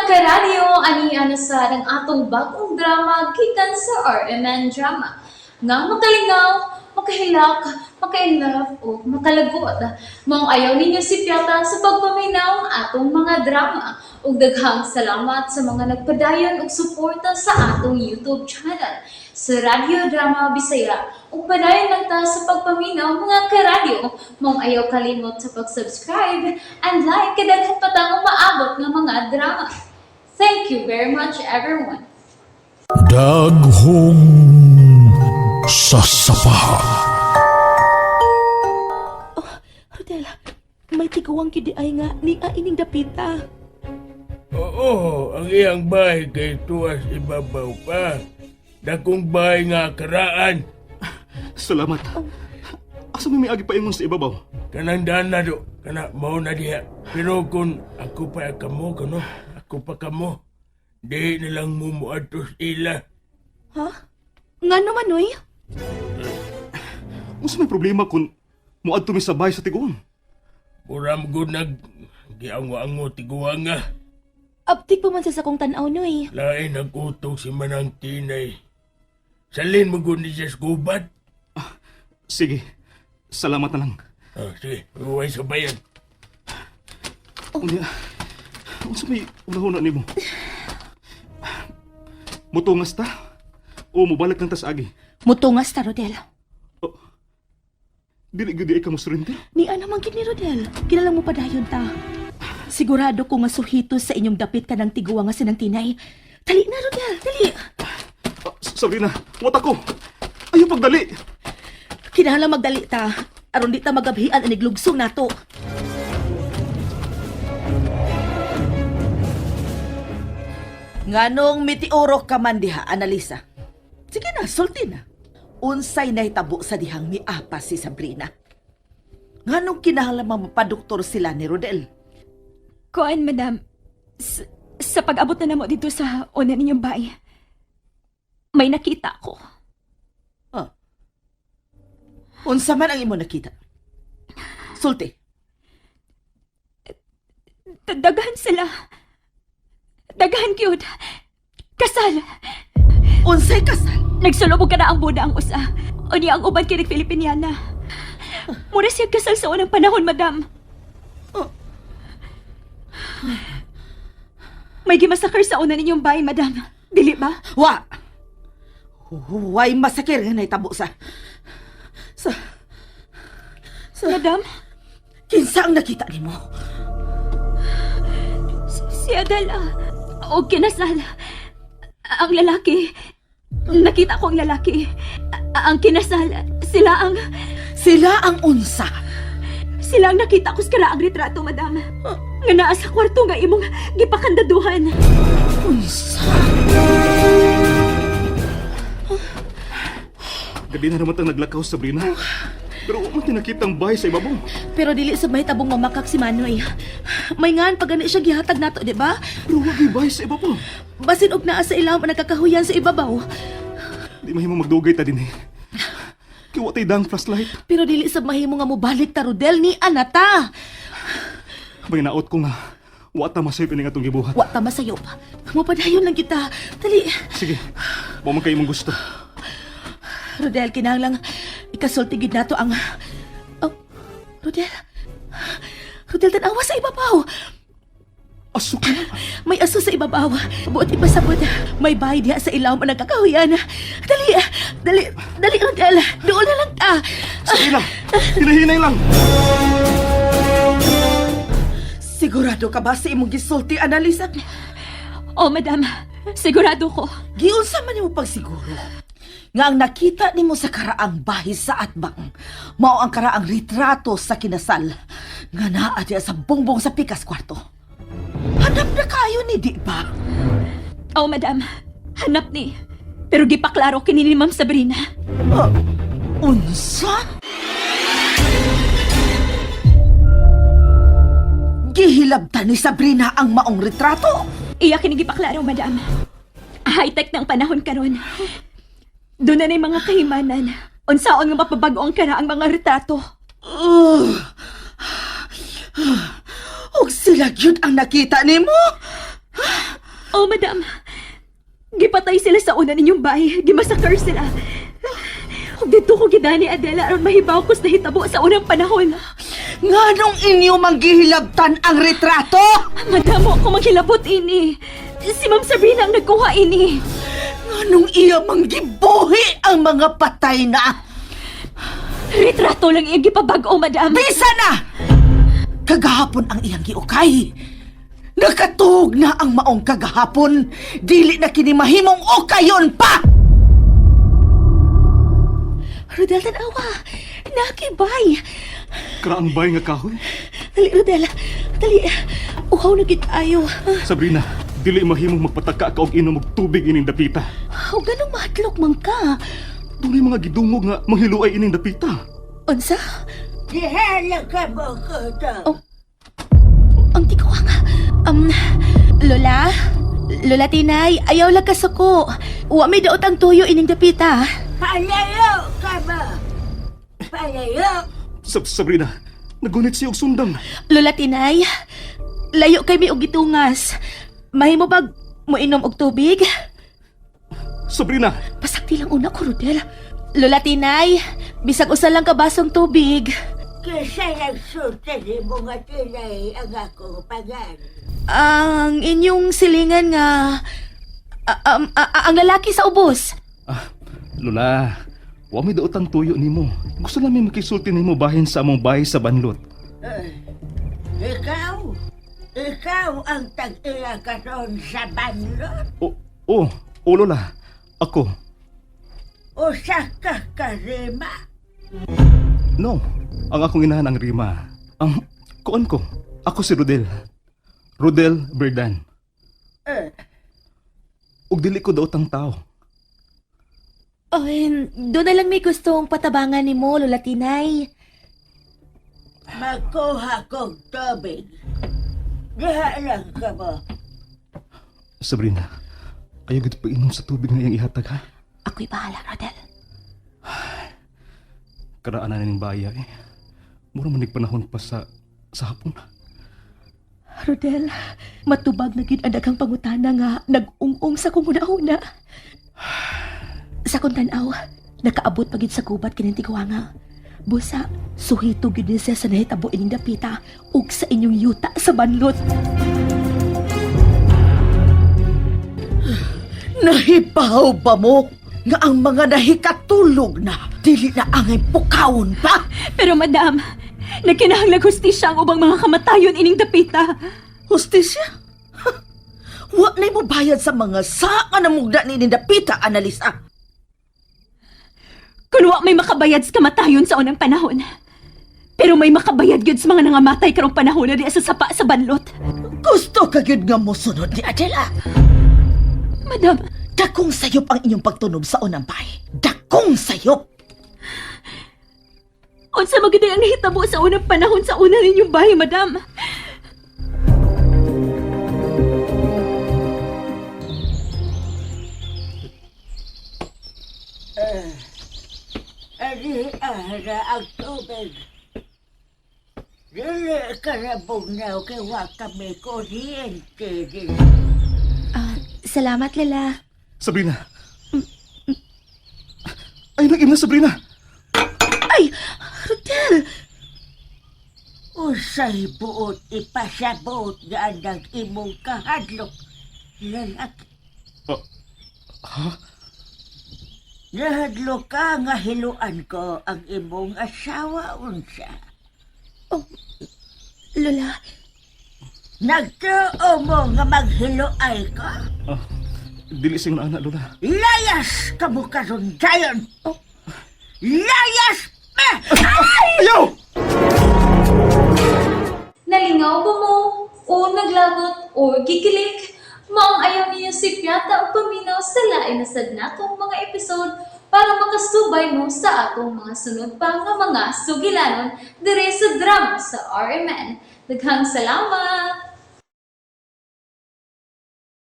Karadyo, ani ana sa ang atong bagong drama gikan sa RMN Drama. Nga makalingaw, makahilak, makainlove o makalagot. Maong ayaw ninyo sipyata sa pagpaminaw ang atong mga drama. Ug daghang salamat sa mga nagpadayon og suporta sa atong YouTube channel sa Radyo Drama Bisaya. Ug padayon lang ta sa pagpaminaw, mga karadyo. Maong ayaw kalimot sa pag-subscribe and like kay daghan pa tang umaabot nga mga drama. Thank you very much, everyone. Daghong sasapa. Rodel, may tiguang gid ay nga ni ining dapita. Oo, ang iyang bahay kay tuwas ibabaw pa. Dakong bahay nga karaan. Salamat. Asa may miagi paingon sa ibabaw? Kanang dana do, kana mao na diha. Pero kung ako pa kamo kano, ako pa kamo. Di na lang mo muadtos ila. Ha? Nga naman, oy. Unsa may problema kung muadto mi sa bahay sa tiguan? Mura mo gud nag giango-ango tiguang nga. Aptik pa man sa sakong tan-aw, noy. Lain nagutog si Manang Tinay. Salin mo gud ni siya sa gubat. Sige, salamat na lang. Ah, sige, uway sa bayan. Unya, unsa may unahuna nimo? Mutungas ta? O mobalik lang ta sa agi? Mutungas ta, Rodel. Oh, dili gyud di ay ka mosurrender? Ni ano man gid ni Rodel. Kilala mo pa dayon ta. Sigurado ko nga suhito sa inyong dapit ka ng tiguang nga sinang tinay. Dali na, Rodel. Dali. Ah, Sabrina, wat ako. Ayaw pagdali. Kinahanglan magdali ta. Aron di ta magabhian anig lugsong nato. Nganong mitiuro ka man diha, Analisa? Sige na, sulti na. Unsay nahitabo sa dihang miapa si Sabrina? Nganong kinahanglan mapaduktor sila ni Rodel? Kuan, madam. Sa pag-abot na namo dito sa una ninyong bahay, may nakita ko. Oh. Unsa man ang imo nakita? Sulti. Daghan sila. Daghan cute. Kasal. Unsay kasal? Nagsulubog ka na ang buda ang usa. Unya ang uban kinig Filipiniana. Mura siya kasal sa unang panahon, madam. Oh. May gimasakar sa una ninyong bahay, madam. Dili ba? Wa! Way masakir nga nahitabo sa Madam, kinsa ang nakita nimo? si Adela. O kinasal. Ang lalaki. Nakita ko ang lalaki. Ang kinasal. Sila ang... Sila ang unsa. Sila ang nakita ko sa karaang retrato, madam. Nga naa sa kwarto nga imong gipakandaduhan. Unsa? Gabi na naman tang naglakaw, Sabrina. Pero wa man tinakita ang bahay sa ibabaw. Pero dili sa mahitabong mamakak si Manoy. May ngan pag gani siya gihatag nato, di ba? Pero wa gyud bahay sa ibabaw. Basin og naa sa ilawom ang nagkakahuyan sa ibabaw. Di mahimo magdugay ta din eh. Kay wa tay dang flashlight. Pero dili sa mahimo nga mobalik ta, Rodel, ni anata. May naot ko nga wa ta masayop ini nga atong gibuhat. Wa ta masayop. Mopadayon lang kita. Dali. Sige, wa man kay imong gusto. Rodel, kinahanglang ikasulti gid nato ang. Oh, Rodel. Rodel, tanawa sa ibabaw. Aso ka na. May aso sa ibabaw. Buot ipasabot. May bahay diha sa ilawom ang nagkakahuyan. Dali, dali, dali, Rodel. Doon na lang ta. Sabrina, hinahinay lang. Sigurado ka ba sa imong gisulti, Analisa? Oh, madam. Sigurado ko. Giunsa man nimo pagsiguro nga ang nakita nimo sa karaang bahi sa atbang mao ang karaang retrato sa kinasal nga naa diya sa bongbong sa pikas kwarto. Hanap na kayo ni di ba? Oh, madam. Hanap ni. Pero gipaklaro kini ni Ma'am Sabrina. Ah, unsa? Gihilabtan ni Sabrina ang maong retrato. Iya kini gipaklaro, madam. High-tech ng panahon karon. Doon na mga kahimanan. Unsaon nga mapabago ang karaang mga retrato. Ugh. Og sila gyud ang nakita nimo. Oh, madam. Gipatay sila sa una ninyong bahay. Gimasakar sila. Ug didto ko gidani, Adela, aron mahibaw ko sa nahitabo sa unang panahon. Nganong inyo manggihilabtan ang retrato? Madam, wa ko maghilabot ini. Si Ma'am Sabrina ang nagkuha ini. Nganong iya manggibuhi ang mga patay na? Retrato lang iyang gipabag-o, madam. Bisa na! Kagahapon ang iyang giukay. Nakatuog na ang maong kagahapon. Dili na kini mahimong ukayon pa! Rodel, tanawa. Nakibay. Karaang bay nga kahoy. Dali, Rodel. Dali. Uhaw na gid ayo. Sabrina, dili mahimong magpataka ka og inom og tubig ining dapita. O ganong mahadlok man ka. Dunay mga gidungog nga manghiluay ining dapita. Unsa? Dihala ka mo ko Oh. Ang tikuha nga. Lola? Lola Tinay, ayaw lang kasuko. Wa may daot ang tuyo ining dapita. Palayo ka mo. Palayo. Sabrina, nagunit siya og sundang. Lola Tinay, layo kay mi og gitungas. Mahimo bag moinom og tubig? Sabrina, Pasakti lang una ko, Rodel. Lola Tinay, bisag usa lang ka basong tubig. Kisa nagsulti ni mga tinay ang ako pangan. Ang inyong silingan nga ang lalaki sa ubos. Ah, Lola, wa may daot ang tuyo nimo. Gusto lang mi makisulti nimo bahin sa among bahay sa banlot. Ikaw, ikaw ang tag-iya karon sa banlot. O, oh, oh, Lola, ako. Usa ka karima. No, ang akong inahan ang Rima. Ang kuan ko, ako si Rodel. Rodel Berdan. Eh, Ug dili ko daot ang tao. Ay, doon na lang may gustong patabangan ni mo, Lola Tinay. Magkuha kong tubig. Diha lang ka mo. Sabrina, ayaw gid pag-inom sa tubig nga iyang ihatag ha. Ako'y bahala, Rodel. Karaan na ning baya eh. Mura man panahon pa sa hapon. Rodel, matubag na gid ang daghang pangutana nga nag-ung-ung sa kong una-una. Sa kong tan-aw, nakaabot pa gid sa gubat kining tiguanga. Busa, suhito gid ni siya sa nahitabo ining dapita ug sa inyong yuta sa banlot. Nahibaw ba mo nga ang mga nahikatulog na dili na angay pukawon pa? Pero madam, nagkinahanglag hustisya ang ubang mga kamatayon ining dapita. Hustisya? Ha? Wa na'y mo bayad sa mga saa na mugda ni Dapita, Analisa. Kun wa may makabayad sa kamatayon sa unang panahon. Pero may makabayad gyud sa mga nangamatay karong panahon na di sa sapa sa banlot. Gusto ka gyud nga mosunod ni Adela. Madam, Dakong sayop ang inyong pagtunob sa unang bay. Dakong sayop! Unsa man gyud ang nahitabo sa unang panahon sa una ninyong bahay, madam? Ari ara ang tubig. Dili ka na bugnaw kay wa kami kuryente din. Ah, salamat, Lola. Sabrina. Ay, nag na Sabrina. Ay, Rodel! Usay buot ipasabot nga ang imong kahadlok. Lalaki. Ah, ha? Nahadlok ka nga hiluan ko ang imong asawa unsa. Lola, Nagtuo mo nga maghiluay ka? Ah, dili siyang anak, Lola. Layas ka mo karon dayon. Oh. Layas pa! Ayaw! Nalingaw ba mo? O naglagot o gikilig? Maong ayaw niyo si Piata o paminaw sa lain na sad natong mga episode para makasubay mo sa atong mga sunod pa nga mga sugilanon dire sa drama sa RMN. Daghang salamat!